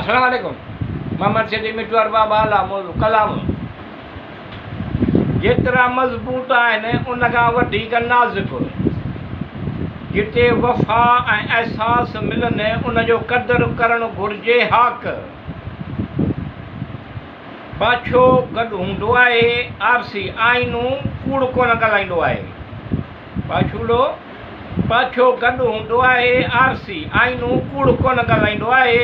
السلام عليڪم محمد صديق مٺو ارباب اعليٰ موضوع ڪلام جيترا مضبوط آهن ان کان وڌيڪ نازڪ جتي وفا ۽ احساس ملن ان جو قدر ڪرڻ گهرجي هاڪ پاڇو گڏ هوندو آهي آرسي آئينو ڪوڙ ڪونه ڳالهائيندو آهي. پاڇولو، پاڇو گڏ هوندو آهي، آرسي، آئينو، ڪوڙ ڪونه ڳالهائيندو آهي،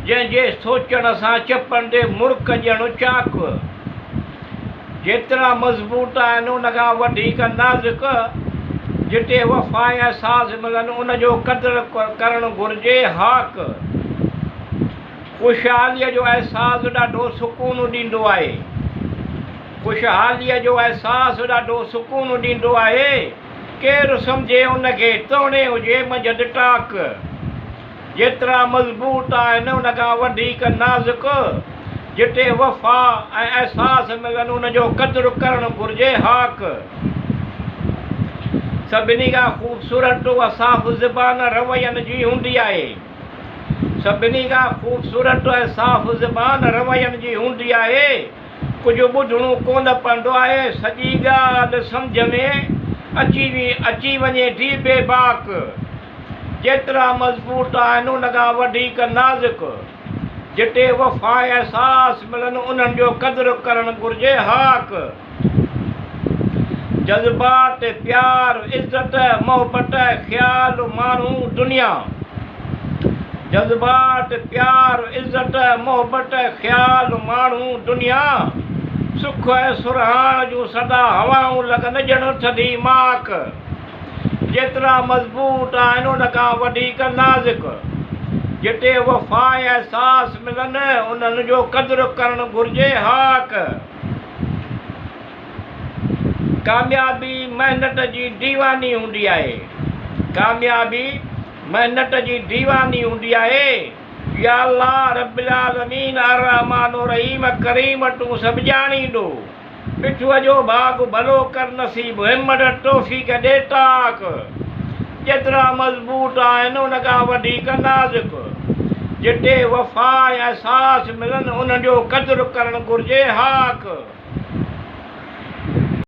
جنهن جي سوچڻ سان چپن تي مرڪ ڄڻ چاڪ. جيترا مضبوط آهن ان کان وڌيڪ نازڪ، جتي وفا ۽ احساس ملن ان جو قدر ڪرڻ گهرجي، هاڪ. خوشحاليء جو احساس ڏاڍو سڪون ڏيندو آهي. خوشحاليء جو احساس ڏاڍو سڪون ڏيندو آهي. ڪير سمجهي ان کي، توڻي هجي منجهند ٽاڪ. جيترا مضبوط آهن ان کان وڌيڪ نازڪ. جتي وفا ۽ احساس ملن ان جو قدر ڪرڻ گهرجي. هاڪ. سڀني کان خوبصورت اها صاف زبان روين جي هوندي آهي. سڀني کان خوبصورت ۽ صاف زبان روين جي هوندي آهي. ڪجهه ٻڌڻو ڪونه پوندو آهي، سڄي ڳالهه سمجهه ۾ اچي وڃي ٿي. بيباڪ جيترا مضبوط آهن، ان کان وڌيڪ نازڪ. جتي وفا ۽ احساس ملن، انهن جو قدر ڪرڻ گهرجي. هاڪ. جذبات، پيار، عزت، محبت، خيال، ماڻهو، دنيا. جذبات، پيار، عزت، محبت، خيال، ماڻهو، دنيا. سک ۽ سرهاڻ جون سدا هوائون لڳن ڄڻ ٿڌي ماڪ. جيترا مضبوط آهن ان کان وڌيڪ نازڪ. جتي وفا ۽ احساس ملن انهن جو قدر ڪرڻ گهرجي. هاڪ. ڪاميابي محنت جي ديواني هوندي آهي. ڪاميابي محنت جي ديواني هوندي آهي. يا الله رب العالمين الرحمٰن الرحيم ڪريم تون سڀ ڄاڻيندو. مٺوء جو ڀاڳ ڀلو ڪر نصيب همت توفيق ڏي طاق. جيترا مضبوط آهن ان کان وڌيڪ نازڪ. جتي وفا ۽ احساس ملن انهن جو قدر ڪرڻ گهرجي. هاڪ.